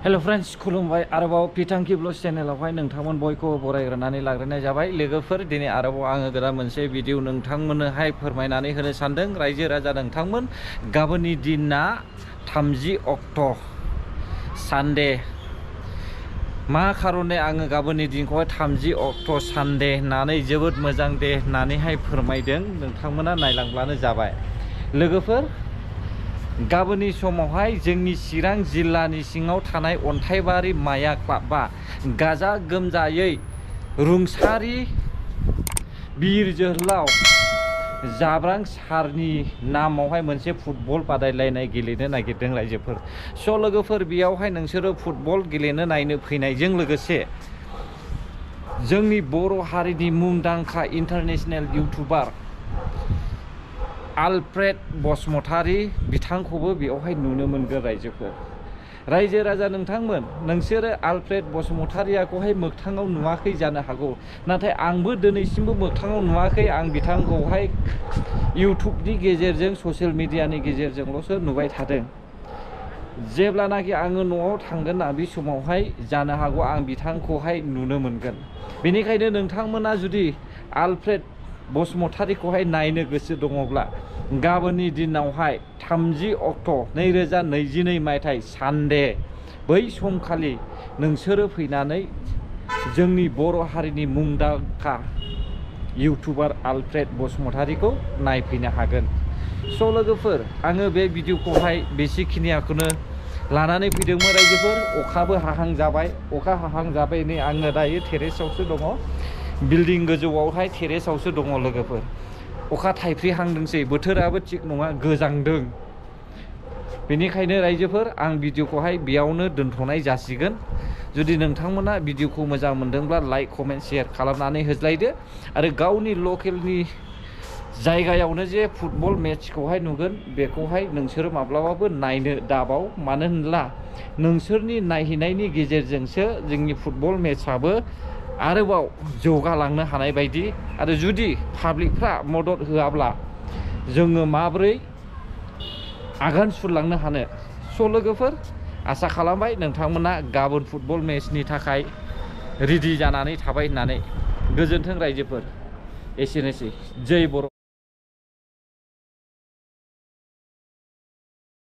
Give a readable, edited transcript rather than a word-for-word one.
hello friends खुलुमबाय आरोबाव पिटांकि blog चेनेलावहाय नोंथांमोन बयखौ बरायग्रोनानै लाग्रोनाय जाबाय लोगोफोर दिनै आरोबाव आङो गोदान मोनसे भिडिअ नोंथांमोननोहाय फोरमायनानै होनो सानदों रायजो राजा नोंथांमोन गाबोननि दिना 30 अक्ट' सानडे मा खारने आङो गाबोननि दिनखौहाय 30 अक्ट' सानडे होननानै जोबोद मोजां दे होननानैहाय फोरमायदों नोंथांमोना नायलांब्लानो जाबाय लोगोफोर गाबोननि समावहाय जोंनि चिरां जिल्लानि सिङाव थानाय अन्थाइबारि माया क्लाबा गाजा गोमजायै रुंसारि बिर जोहोलाव जाब्रां सारनि नामावहाय मोनसे फुटबल बादायलायनाय गेलेनो नागिरदों रायजोफोर स' लोगोफोर बेयावहाय नोंसोरो फुटबल गेलेनो नायनो फैनायजों लोगोसे जोंनि बर' हारिनि मुंदांखा इन्टारनेशनेल इउटुबार आलफ्रेड बसुमतारी बिथांखौबो बेयावहाय नुनो मोनगोन रायजोफोर रायजो राजा नोंथांमोन नोंसोरो आलफ्रेड बसुमतारीखौहाय मोगथाङाव नुवाखै जानो हागौ नाथाय आंबो दिनैसिमबो मोगथाङाव नुवाखै आं बिथांखौहाय इउटुबनि गेजेरजों ससियेल मिडियानि गेजेरजोंल'सो नुबाय थादों जेब्लानाखि आङो न'आव थांगोन ना बे समावहाय जानो हागौ आं बिथांखौहाय नुनो मोनगोन बेनिखायनो नोंथांमोना जुदि आलफ्रेड बसुमतारीखौहाय नायनो गोसो दङब्ला गाबोननि दिनावहाय 30 अक्ट' 2022 मायथाइ सानडे बै समखालि नोंसोरो फैनानै जोंनि बर' हारिनि मुंदांखा इउटुबार आलफ्रेड बसुमतारीखौ नायफैनो हागोन स' लोगोफोर आङो बे भिडिअखौहाय बेसेखिनिखौनो लानानै फैदोंमोन रायजोफोर अखाबो हाहां जाबाय अखा हाहां जाबाय नै आङो दायो टेरेसआवसो दङ बिल्डिं गोजौआवहाय टेरेसआवसो दङ लोगोफोर अखा थाइफ्रिहांदोंसै बोथोराबो थिग नङा गोजांदों बेनिखायनो रायजोफोर आं भिडिअखौहाय बेयावनो दोनथ'नाय जासिगोन जुदि नोंथांमोना भिडिअखौ मोजां मोनदोंब्ला लाइक कमेन्ट शेयार खालामनानै होज्लायदो आरो गावनि लकेलनि जायगायावनो जे फुटबल मेचखौहाय नुगोन बेखौहाय नोंसोरो माब्लाबाबो नायनो दाबाव मानो होनब्ला नोंसोरनि नायहैनायनि गेजेरजोंसो जोंनि फुटबल मेचआबो आरोबाव जौगालांनो हानाय बायदि आरो जुदि पाब्लिकफ्रा मदद होआब्ला जोङो माबोरै आगान सुरलांनो हानो स' लोगोफोर आसा खालामबाय नोंथांमोना गाबोन फुटबल मेचनि थाखाय रेडि जानानै थाबाय होननानै गोजोन्थों रायजोफोर एसेनोसै जै बर'